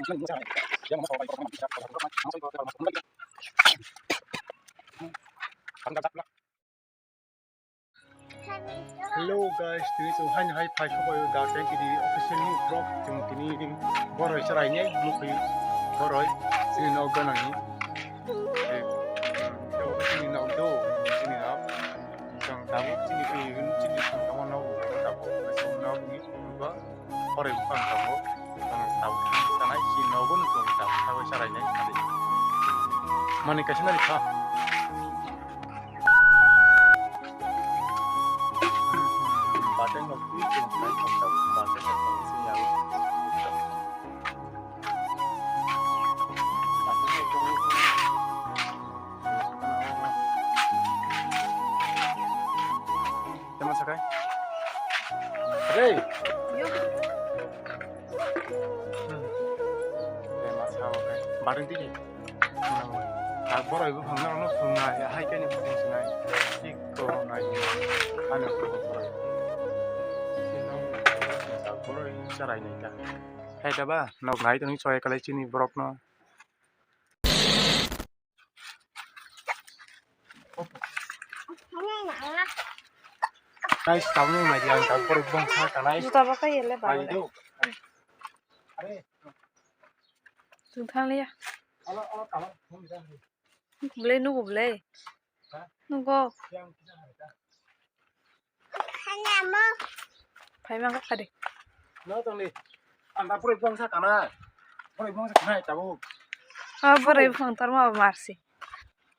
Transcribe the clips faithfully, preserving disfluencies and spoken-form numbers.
Hello guys, tini chwng haino hai phai khe bai da tei tini officially vlog chwng tini boroi chwrai nai nukhi boroi chini nok ganani. Eh, chini nok do, chini nok. Chwng tabuk chini khe chini thang tamo nok tabuk chwng nok ni ba boroi buphang tabuk. Chwng tabuk sanai chini nok no chwng tabuk tabuk chwrai nai. Mani kaisa nai kha. Bateng rok twi chwng khlai thok tabuk, bateng rok tong sing ya. Tama sakai. Hey. Yo. Tama sakai. Bateng twi. Tak boroi buphang no phungnai, hai khe ni phung sinai. Tik to nai. Ano boroi. Sino tak boroi chwrai nai ta. Hai da ba, nok nai tong chwrai kalai chini borok no. Guys, tabuk nai di ang tak boroi buphang sa kanai. Juta ba kai le ba. Ai do. Are. Chwng thang liya. Alo, alo, tamo, phone di. Belai nugo belai. Ha? Nugo. Yang kita hari ta. Phai mang kha de. No tong di. Ang ta boroi buphang sa kana. Boroi buphang sa kana tabuk. Ah, boroi buphang tor ma marsi.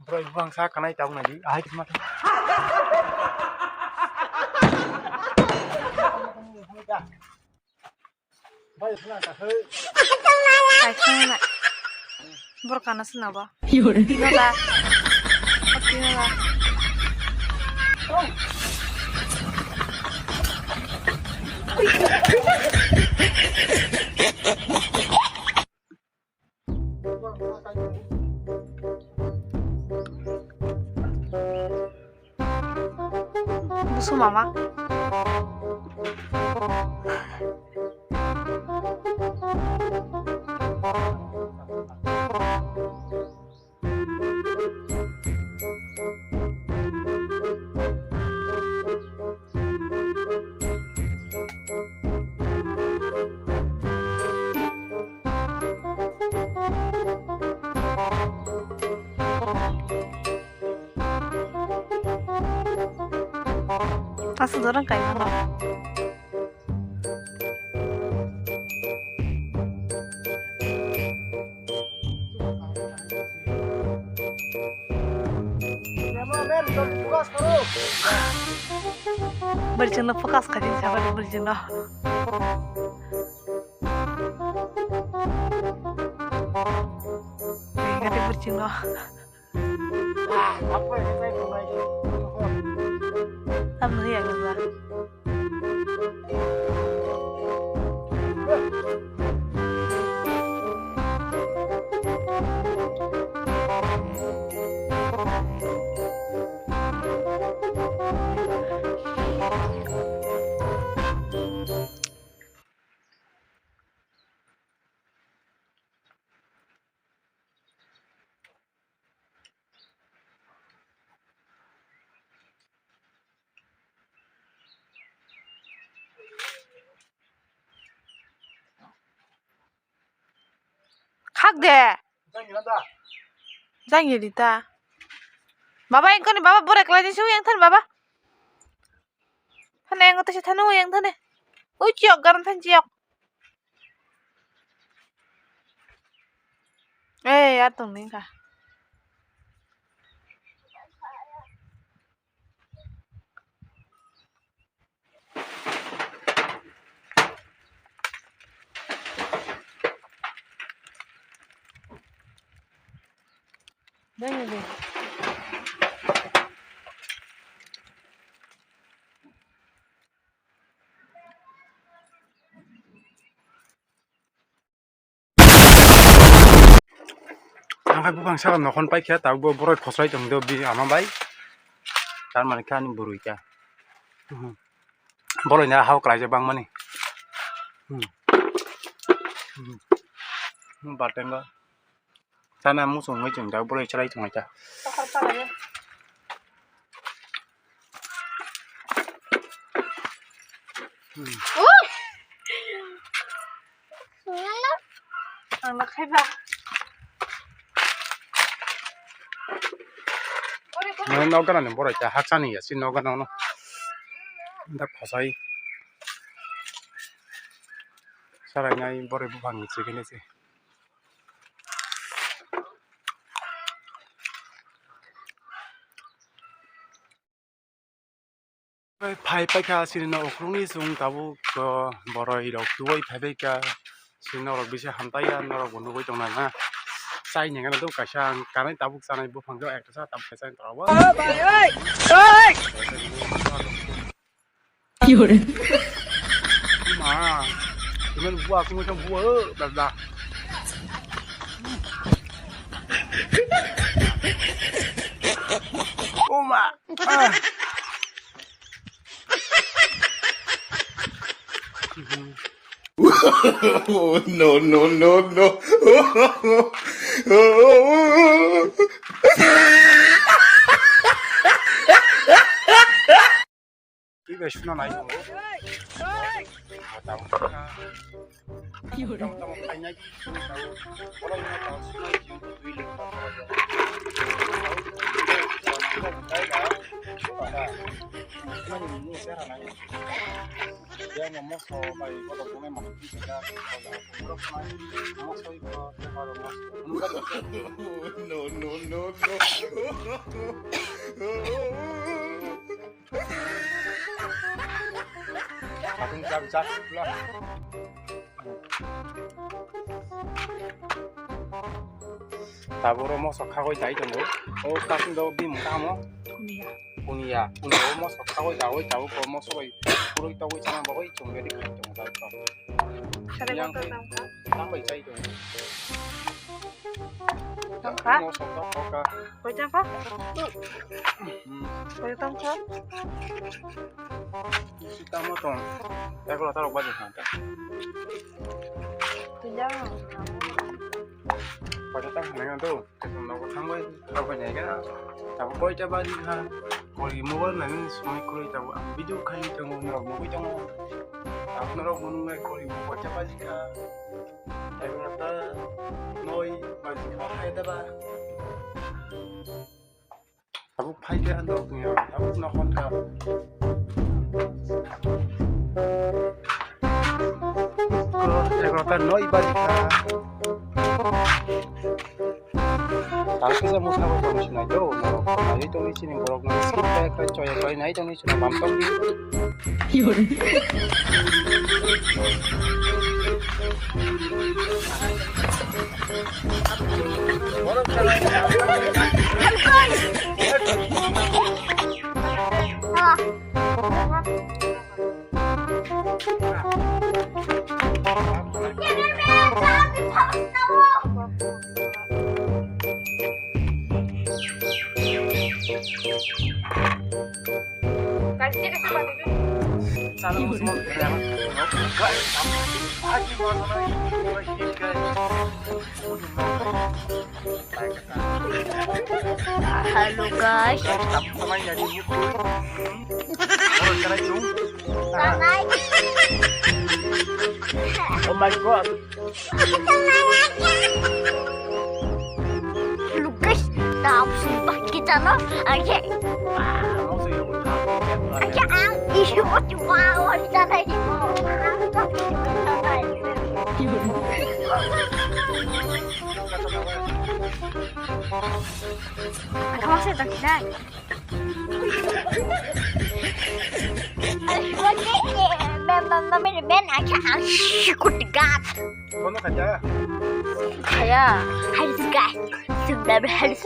Boroi buphang sa kana tabuk nai di. Ahai kisma. Hai khang na. Borok kana swnabo. Tino da. Tino da. Busu mama. Aswk dorong kaimano. Bwrwi chwngno focus khaidi, sakha bwrwi chwngno. Ringkha tei bwrwi chwngno. Tamni ya gwnang. Khak de. Jang ya da. Jang ya di ta. Baba, engkoni baba, borek lai di su yang than baba. Thane, engo tese thane, yang thane. Ui, chiyok, garan than chiyok. Eh, ya tong ning ka. Dai ni dai. Ang hai buphang saka nokhon paikha, tabuk bo borok khosai tong do bi ama bai. Tar mani khe ani bwrwi kha. Boroi ni hao kwlaijak bangmani. Baltengo. Sana muchung wngwi chwng da boroi chalai thwngwi ta. Ang na khai ba. Nini nok gana ni boroi ta haksa ni ya si nok gana no. Da khosai. Sarai nai boroi buphang ni chikini si. Phai paikha chini nok ukhukni chwng tabuk, o, boroi rok tuwi phai paikha chini norok bisi hamtaiya norok bo nugwi tongna na chai nengano do kaisa ang kanwi tabuk chanai buphang jora ekta sa tabuk kaisa tabuk. Ki hore? Ma, iman bua aku macam bua, eh, bla bla. Oh ma. Ah. No, no, no, no. Twi bai suna nai tongo. Tamo tamo khainai. Bolong na tamo suna twi le. Yang moso bai bolong tongnai mano twi ka. Moso iko tebaro moso. No, no, no, no. Patung jak jak pula. Taboro moso khagoi dai tongo. O kasing do bimung tamo. Kunia. Kunia. Kunia o moso khagoi dawoi tabuk o moso bai puroi togoi chana bagoi chwng ready khai tongo tabuk. Sare yang kotor tangkha? Tang bai chai tongo. Tangkha? Moso tangkha. Koi tangkha? Hmm. Koi tangkha? Isi tamo tong. Eko lata rok baje kha ta. Tujang. Koi tang nang do. Nogo thangbai rok bai nai kha. Tabuk koita baji kha. Kori mobile nani sumai kwrwi tabuk ang video khai tongo norok nugwi tongo. Tabuk norok bo nungnai kori bo koita baji kha. Egarota noi baji kha hai daba. Tabuk phai khe ang rok ni tabuk no hon kha. Egarota noi baji kha. Tal kisa musa bai tong sinai do, norok nai tong sini borok nai skip kai kai choya kai nai tong sini bam tong. Hello guys. Oh my god. Lukas, tapos bakit ano? Aja. Aja ang isu mo chuwa o di tanay mo. Ang bakit mo tanay. Ang bakit mo tanay. Kono khaja? Khaya. Hai guys. Sudah berhalis.